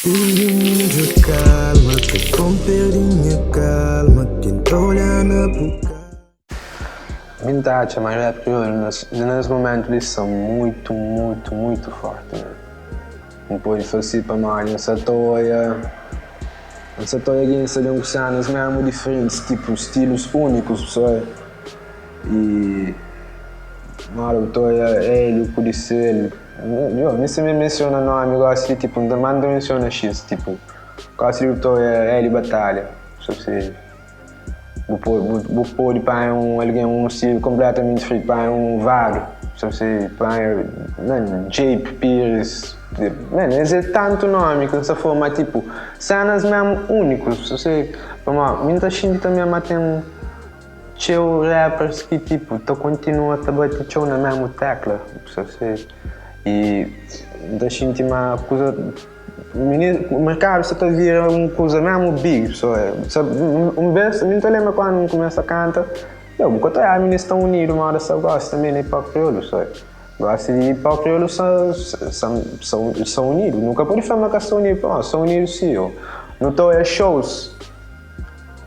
Pidi calma, que com perdinha calma, quem tá olhando pro Mi N ta atxa ma rap kriolu nes momentu li sta muitu, muitu, muitu forti mesmu. N pode fla si pamodi N sa ta oia, N sa ta oia algen sa ben ku senas mesmu diferentis, tipu stilus únikus, sabe? I mora bu ta oia Hélio ku Dicel, yo mi si mi mensiona nomi gosi li tipu N ta manda mensiona X, tipu gosi li bu ta oia Hélio Batalha, sabe? Bu pode, bu pode panha un algen, un stilu konpletamenti diferenti, panha un Vado, sabe se, panha, man, Jape Pires, man, es é tantu nomi ki N sta fla ma tipo, senas mesmu únikus, sabe se, pamodi mi N ta xinti tanbe ma ten txeu rappers ki tipo ta kontinua ta bati txeu na mesmu tekla, sabe se, i N ta xinti ma kuza. Mininu, merkadu sa ta vira un kuza mesmu big, so un bes, mi ta lembra kuandu N kumesa kanta, yo, bu ka ta oiaba minis tan unidu moda sa gosi tanbe na hip hop kriolu, so gosi di hip hop kriolu sa sa unidu, nu ka pudi fla ma ka sta unidu, pamodi sta unidu si, yo, nu ta oia shows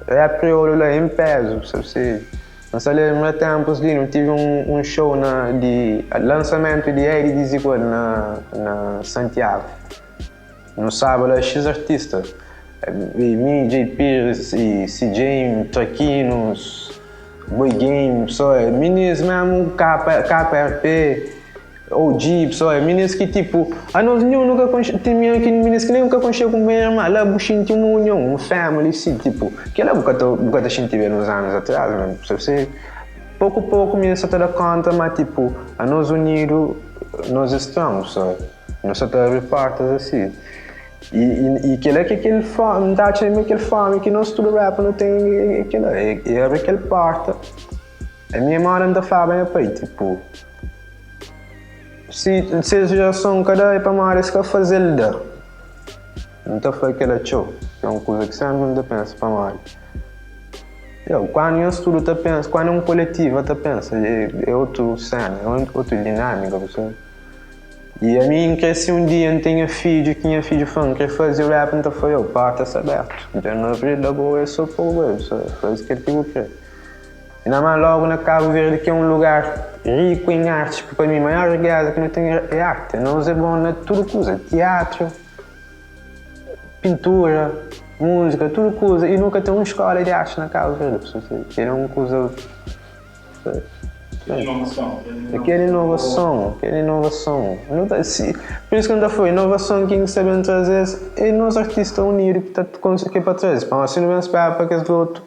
rap kriolu la en pezu, sabe si. N sta lenbra tenpus li, nu tive un show na di lansamentu di Eddie Desigual na na Santiago. Nu staba la X artista, mi, Jay Pires, i CJ, Traquinos, Boy Game, so minis mesmu KRP. OG, pessoal, é minis ki tipo, anos nenhum nunca conhe, tem minha ki minis ki nem nunca conheceu com minha irmã, lá bu xinti uma união, um family sim, tipo, kela bu ka ta, bu ka ta xinti bem uns anos atrás, man, sabe se, pouco a pouco minis sa ta da conta ma tipo, anos unido, nos é strong, pessoal, nos sa ta abri portas assim. E, e, e kela ki kel fome, nta atxa ma kel fome ki nos tudo rapper nu tem é kela, é, é abri kel porta. A minha mora N ta flaba nha pai, tipo, si ses jerason ka da é pamodi es ka faze-l da. N ta fla kel-la txeu, é un kuza ki sénpri N ta pensa pamodi yo, kandu nhos tudu ta pensa, kandu un koletiva ta pensa é otu sena, é otu dinámika, bu sabe? I ami N kre si un dia N ten nha fidju, ki nha fidju fla N kre faze rap, N ta fla yo, porta sta abertu, dja N abri-l, ago é so pa bu bai, bu sabe? Faze kel ki bu kre. Inda más logu na Kabu Verdi ki é un lugar riku em artis, porque pa mi maior rikeza ki nu ten é arti. Nos é bon na tudu kuza, tiatru, pintura, múzika, tudu kuza i nu ka ten un skola di artis na Kabu Verdi. Kel é un kuza. Kel inovason, kel inovason. Pur isu ki N ta fla, inovason ki N sta ben traze é nos artista unidu ki ta ki pa traze. Pamodi si nu ben spera pa kes otu.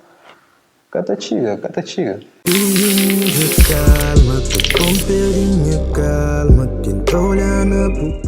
Ka ta txiga, ka ta txiga. Pidi calma, tô com perdinha calma, quem tá olhando pro.